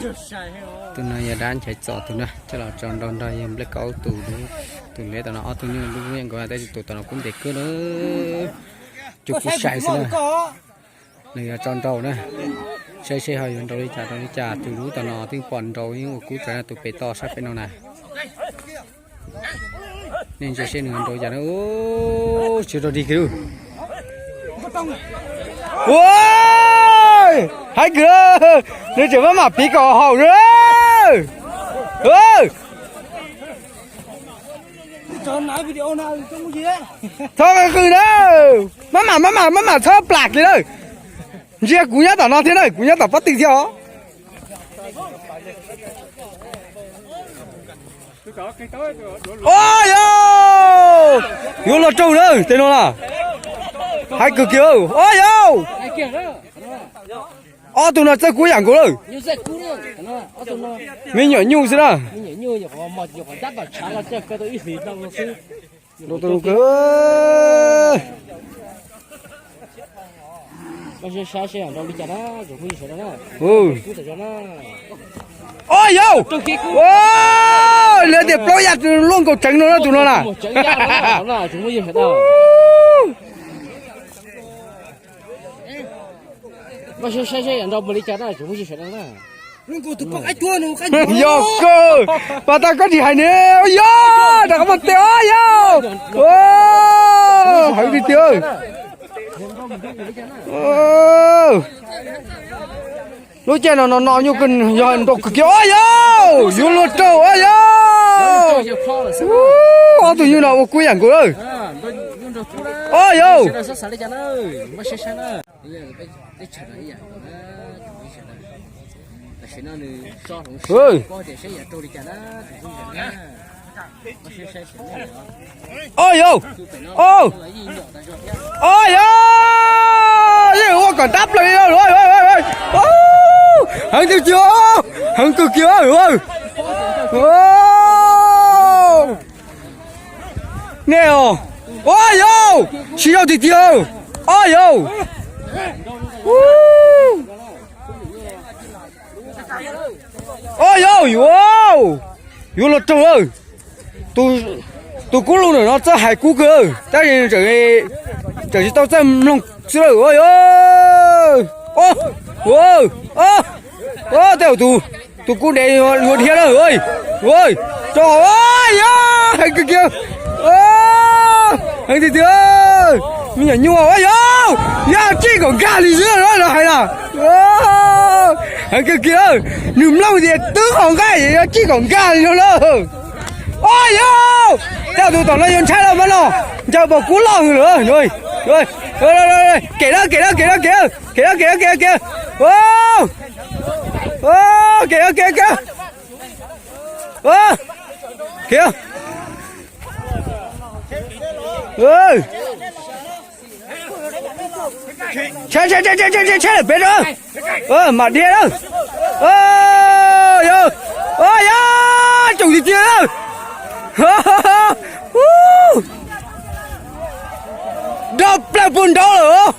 Tus no yog dab nchaiv txom tus na, coj los tso nrau nrog yawg Nplej Kaub tus, tus liab tom no ob tug nyuj lub yeej nkaus, tab sis tus tom no kub ntev kawg na. Coj kub sai xwb na. Nws yuav tso nrau na, saib seb ho yuav nrau li cas rau li cas. Tus lub tom no twb pom nrau yeej ua kub tsav na, tus pem toj sab pem no na. Nej ntsia seb nws nrau cas na. Tsis rau dig kiag. Ua, haib kawg, nws tseem maj mam piv kom haum na. Txhob qw na, maj mam maj mam maj mam txhob plam kiag na. Ntsia kuv nyob tom no thiab na, kuv nyob tom pob tw thiab os. Ob yau, yuav luag raug na tej no na. Haib kawg kiag. Ob yau, ob tug no txawj kub yam nkaus lawm. Me nyuam nyuj xwb na. Ob yau, lawv tias plaub yam luaj nkaus tseev no na tus no na. Yog kawg, pas tas koj tsis hais ne. Yog, rov qab muaj tes, ob yau. Heev tiag tiag. Lub caij no no no nyuj yog nrau kawg kiag, ob yau, yuav luag raug, ob yau. Ob tug nyuj no ua kub yam nkaus lawm. Ob yau. Ob yau, ob yau, yeej ua kom dab plaws li. Heev tiag tiag, heev kawg kiag. Nej os, ob yau, siv zog tiag tiag, ob yau. Ob yau, yuav, yuav luag raug lawm. Tus kub lug ntawm no txawj hais kub kawg, tab sis tseem tsis tau txawj mloog xwb lawm. Tej zaum tus kub dev yuav dhia lawm. Rau, yog, heev kawg kiag, heev tiag tiag. Me nyuam nyuj, yog, yog tsij kom nkag li xwb los hais na. Heev kawg kiag, nws mloog tias twb qhov nqaij yog tsij kom nkag li no na. Ob yau, tej zaum tus tom no yuav ntshai lawm mas no, ncaws npaum kub loj lawm. Kem na, kem na, kem na, kem na, kem na, kem na, kem na, kem na. Kem, kem, kem, kem. Tsheb, tsheb, tsheb, tsheb lawm peb na. Mam dhia na. Yog, yog, tsoom tiag tiag. Nrov plaws puag nraud lawm.